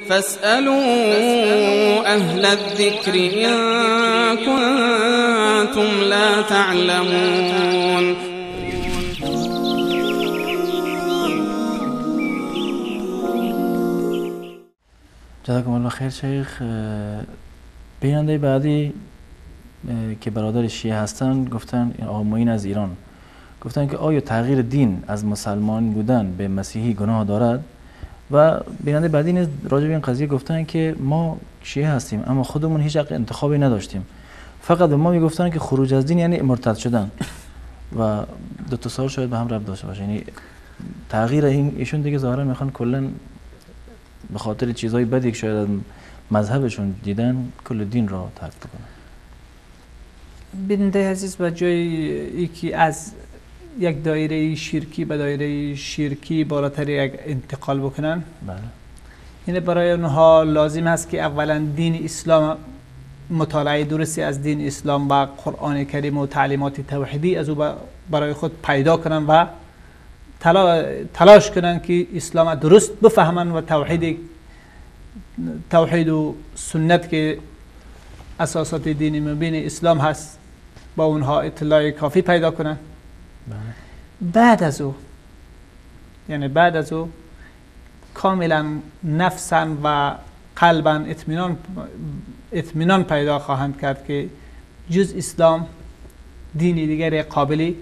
فاسألوا أهل الذكر إن كنتم لا تعلمون. جزاکم الله خیر شیخ. بیننده بعدی که برادر شیعه هستن گفتن، آقا معین از ایران گفتن که آیا تغییر دین از مسلمان بودن به مسیحی گناه دارد؟ و بیننده بعدی نیز راجع به این قضیه گفتن که ما شیعه هستیم اما خودمون هیچ حق انتخابی نداشتیم، فقط به ما میگفتن که خروج از دین یعنی مرتد شدن. و دو تا سوال شاید به هم ربط داشته باشه، یعنی تغییر این ایشون دیگه ظاهرا میخوان کلا به خاطر چیزهای بدی که شاید از مذهبشون دیدن کل دین را ترک کنن. بیننده عزیز، به جای یکی از یک دایره شرکی به دایره شرکی بالاتر یک انتقال بکنن، بله، یعنی برای اونها لازم هست که اولا دین اسلام، مطالعه درستی از دین اسلام و قرآن کریم و تعلیمات توحیدی از او برای خود پیدا کنن و تلاش کنن که اسلام درست بفهمن و توحید و سنت که اساسات دین مبین اسلام هست با اونها اطلاع کافی پیدا کنن. بعد از او، یعنی بعد از او کاملا نفسا و قلبا اطمینان پیدا خواهند کرد که جز اسلام دین دیگر قابل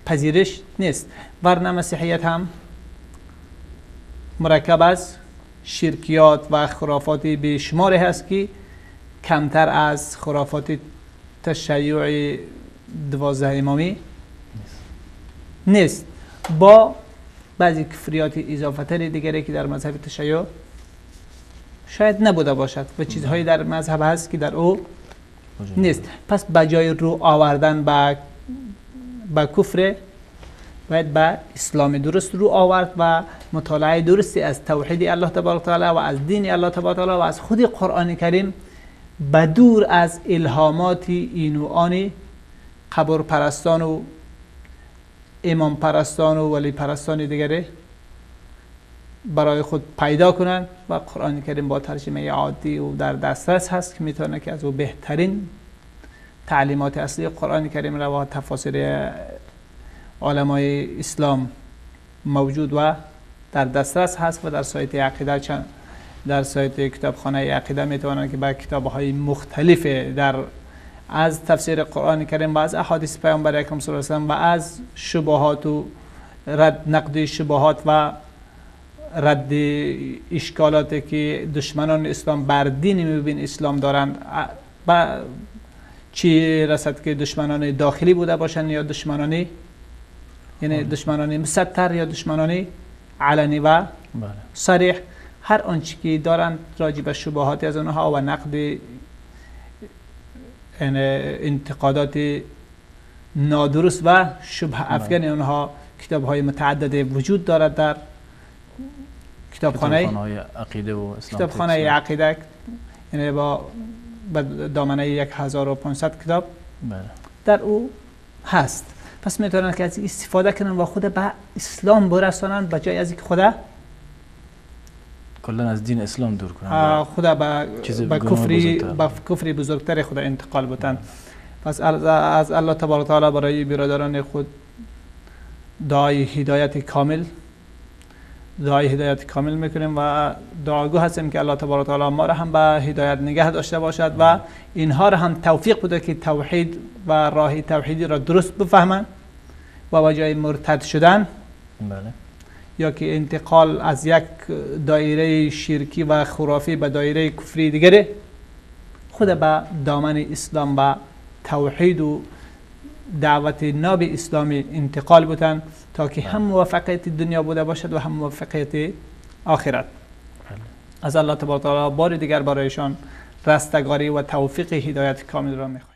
پذیرش نیست. ورنه مسیحیت هم مرکب از شرکیات و خرافات بیشماری هست که کمتر از خرافات تشیع 12 امامی نیست، با بعضی کفریات اضافه تر دیگری که در مذهب تشیع شاید نبوده باشد و چیزهایی در مذهب هست که در او نیست. پس بجای رو آوردن به کفر باید به اسلام درست رو آورد و مطالعه درستی از توحید الله تبارک تعالی و از دین الله تبارک تعالی و از خود قرآن کریم بدور از الهامات این و آن قبر پرستان و امام پرستان و ولی پرستان دیگره برای خود پیدا کنند. و قرآن کریم با ترجمه عادی و در دسترس هست که میتونه که از او بهترین تعلیمات اصلی قرآن کریم را و تفاسیر علمای اسلام موجود و در دسترس هست و در سایت عقیده در سایت کتابخانه عقیده میتوانند که با کتاب‌های مختلف در از تفسیر قرآن کریم و از احادیث پیامبر اکرم صلی الله علیه و سلم و از شبهات و رد نقد شبهات و رد اشکالات که دشمنان اسلام بر دین مبین اسلام دارند، و چی رسد که دشمنان داخلی بوده باشند یا دشمنان، یعنی دشمنان مستتر یا دشمنان علنی و صریح، هر آنچه که دارند راجع به شبهات از آنها و نقد انتقادات نادرست و شبه افکن آنها کتاب های متعدد وجود دارد در کتابخانه عقیده و اسلام، کتابخانه عقیده، یعنی با دامنه 1500 کتاب در او هست. پس میتونن که از استفاده کنن و خود به اسلام برسانند به جای از اینکه خود کلا از دین اسلام دور کنن، خود به کفری بزرگتر خود انتقال بدن. پس از الله تبارک تعالی برای برادران خود دعای هدایت کامل، دعای هدایت کامل میکنیم و دعاگو هستیم که الله تبارک تعالی ما را هم به هدایت نگه داشته باشد و اینها را هم توفیق بده که توحید و راه توحیدی را درست بفهمند و به جای مرتد شدن، بله، یا که انتقال از یک دایره شرکی و خرافی به دایره کفری دیگره، خود به دامن اسلام و توحید و دعوت ناب اسلامی انتقال بودن تا که هم موفقیت دنیا بوده باشد و هم موفقیت آخرت. از الله تبارک و تعالی بار دیگر برایشان رستگاری و توفیق هدایت کامل را میخواهیم.